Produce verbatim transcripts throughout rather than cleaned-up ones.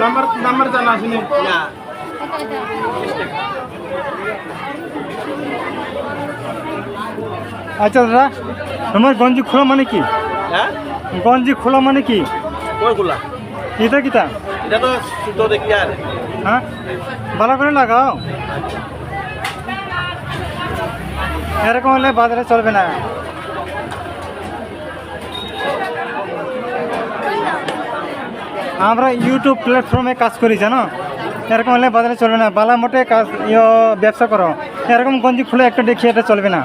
Number, number jana sini. Acha dada, tomar gonji khula mane ki? Ha? Gonji khula mane ki? Koi khula? Kita kita? Ita to suto de kya hai? Ha? Bala kore lagao. এরকম হলে বাজারে চলবে না। আমরা YouTube প্ল্যাটফর্মে কাজ করি, জানো? এরকম হলে বাজারে চলবে না। বালা মোটে কাজ, ইয়ো, ব্যবসা করো। এরকম গঞ্জি খুলে একটা দেখিয়ে এটা চলবে না।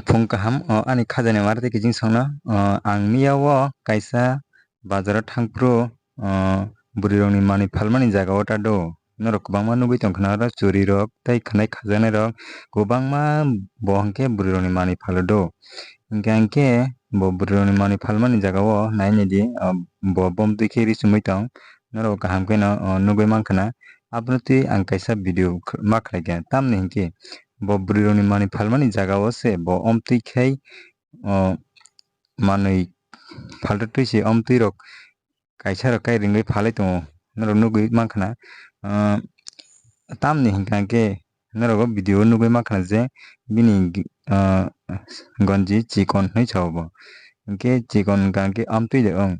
Phung kaham, o ani khajani mari tei kiching songno, o ang miya o kaisa bazaro thangphuru, o bwrwirokni manwi phalmani jaga o ta do. Norok kwbangma nugwi tongkha na oro churi rok tei khwnai khajaknai rok kwbangma bo hwnkhe bwrwi rokni manwi phalo do. Hinkhe hinkhe bo bwrwi rokni manwi phalmani jaga o nai naidi, ah, bo bom twi khe ri chumui tong. Norok kaham kheno, oh, nugwi mankha na. Abono twi ang kaisa video kh-, ma khlai kha. Tamni hinkhe bo bwrwi rokni manwi phalmani jaga o se bo om twi khai, oh, manwi phalto twi se om twi rok kaisa rok kai ringwi phalai tongo, norok nugwi mankha na. Ah, tamni hinkha hinkhe norok o video o nugwi mankha na je bini, ah, gonji chikon hinwi sao bo. Hinkhe chikon hinkha hinkhe amtwi de wng.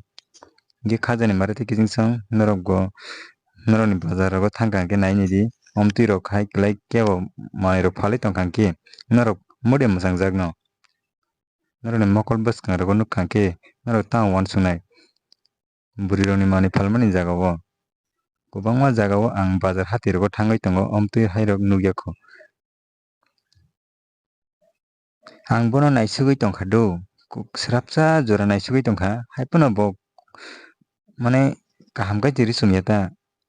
Hinkhe khajani mari tei kiching song norok bo norokni bazar rogo thangkha hinkhe nai nidi, amtwi rok hai kwlai kebo manwi rok phalwi tongkha hinkhe norok mode mwchangjakno. Norokni mokol bwskangrogo nukha hinkhe norok tamo uansuknai. Bwrwirokni manwi phalmani jagao. Kwbangma jagao ang bazar hatirogo thangwi tongo, omtwi hairok nukya kho. Ang bono naisugwi tongkha do, ku-, swrapsa jora naisugwi tongkha, haiphano bo, mane, kaham khe twi ri chumya ta.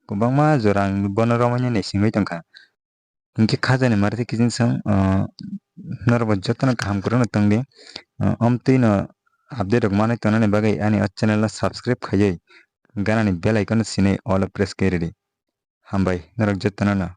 Kwbangma jora ang bono romwi naisingwi tongkha. Hinkhe khajani mari tei kiching song, ah, norok bo jotono kaham kwrwngno tongdi. Ah, omtwino update rok manwi tongnani bagwi ani o channel no subscribe khaiwi ganani bell icon no sinwi all o press khe ridi. Hambai norok jotono no.